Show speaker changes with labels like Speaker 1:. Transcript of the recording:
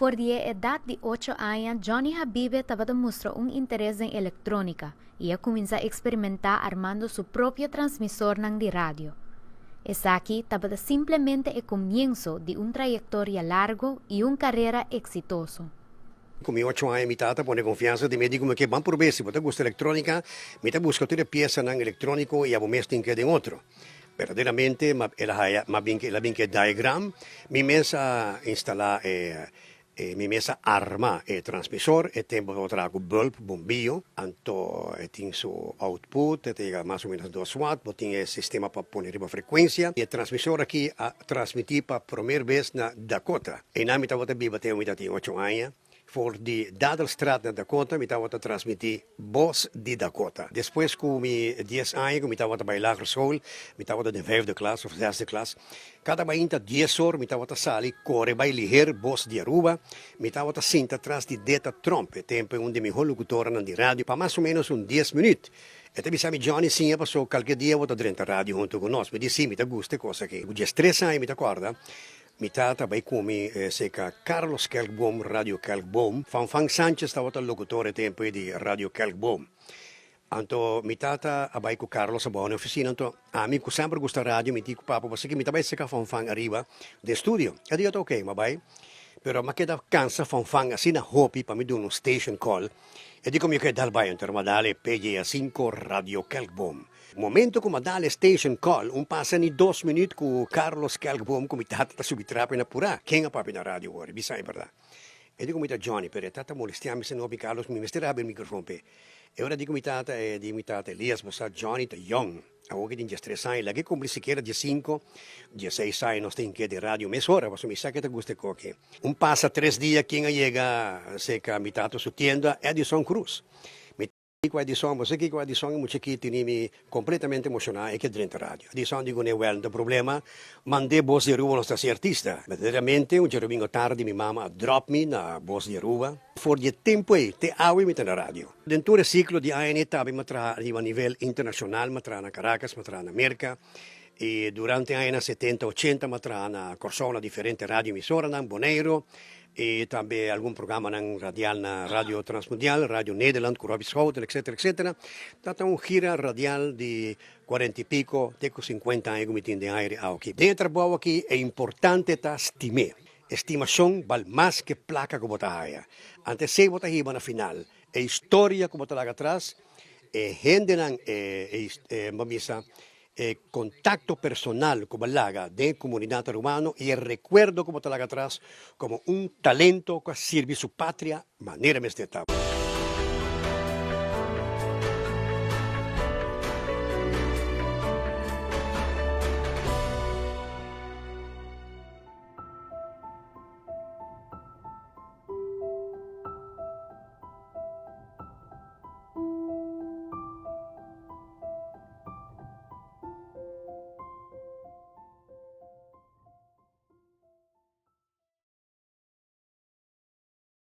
Speaker 1: For di e edat di ocho aña, Johnny Habibe tabata mustra un interes den elektronika i a kuminsá eksperimentá armando su propio transmisornan di radio. Esaki tabata simplemente e komienso di un trayektoria largu i un karera eksitoso.
Speaker 2: Ku mi ocho aña mi tata pone konfiansa den mi, e di ku mi, Oke, ban purbe, si bo ta gusta elektronika, mi ta buska tur e piesanan elektroniko i abo mes tin ke den otro. Berdaderamente, ma el a haya, ma bin el a bin ku e diagram, mi mes a instalá e, e mi mes a arma e transmisor, e tempu tabata traha ku bulb, bombillo, anto e tin su output, e ta yega mas o menos dos watt, bo tin e sistema pa pone riba frekuensia, i e transmisor aki a transmití pa promer bes na Dakota. Einan mi tabata biba te mi tatin ocho aña. For di Dadelstraat na Dakota mi tabata transmití Bos di Dakota. Despues ku mi dies aña ku mi tabata bai lagere school, mi tabata den vijfde klas of zesde klas, kada mainta dies or mi tabata sali kore bai liher Bos di Aruba. Mi tabata sinta tras di Deta Tromp, e tempu e un di mihó lokutoranan di radio, pa mas o ménos un dies minüt. E ta bisa mi, Johnny, siña paso kalke dia bo ta drenta radio huntu ku nos. Mi di, Sí, mi ta gusta e kos aki. Ku diestres aña mi ta kòrda Mi tata bai ku mi serka Carlos Kelkboom, Radio Kelkboom. Fanfan Sanchez tabata locutor e tempo ei di Radio Kelkboom. Anto mi tata a bai ku Carlos abou na oficina, anto ami ku semper gusta radio mi di ku papa pasobra mi ta bai serka Fanfan ariba den studio. E di, ok, m'a bai. Pero m'a keda kansa Fanfan asina hopi pa mi duna un station call. E di ku mi ok dal bai, anto m'a dal e PJA sinku Radio Kelkboom. Momento ku m'a dal e station call, un pasa ni dos minuut ku Carlos Kelkboom ku mi tata ta subi trapi na purá. Ken a papia na radio wor? Bisa e berdad. E di ku mi ta Johnny, pero e tata molestia mi sino mi Carlos mi mester habri e microfon p'e. E ora di ku mi tata e di mi tata Elias bo sa Johnny ta yong, awor ke tin diestres aña, laga e kumpli sikiera diesinko, dieseis aña nos ta hinke den radio mesora pasobra mi sa ke ta gusta e koki. Un pasa tres dia ken a yega serka mi tata su tienda, Edison Cruz. Mi. Kiko Edison, bo sa kiko Edison e mucha aki tene mi completamente emociona e ke drenta radio. Edison di cune wel no ta problema, mande Bos di Aruba nos ta haci artista. Verdaderamente un djadomingo tardi mi mama a drop mi na Bos di Aruba. For di e tempo ey te awe mi ta na radio. Den tur e ciclo di aña ne tambe mi a traha riba nivel internacional, mi a traha na Caracas, mi a traha na Merca y durante añanan setenta, ochenta mi a traha na Corsou na diferente radio emisoranan, Boneiro, I tambe algun programanan radial na Radio Transmundial, Radio Nederland ku Robbie Schouten, etcetera, etcetera. Ta ta un gira radial di cuarenta y pico te ku cincuenta aña ku mi tin den aire awoki. Den e trabou aki e importante ta stim'é. E stimashon bal mas ke plaka ku bo ta haya. Ante esei bo ta hiba na final. E historia ku bo ta laga atras, e hendenan, e e bo bisa E kontakto personal ku bo laga den e komunidat arubano i e rekuerdo ku bo ta laga atras komo un talento ku a sirbi su patria manera mester ta.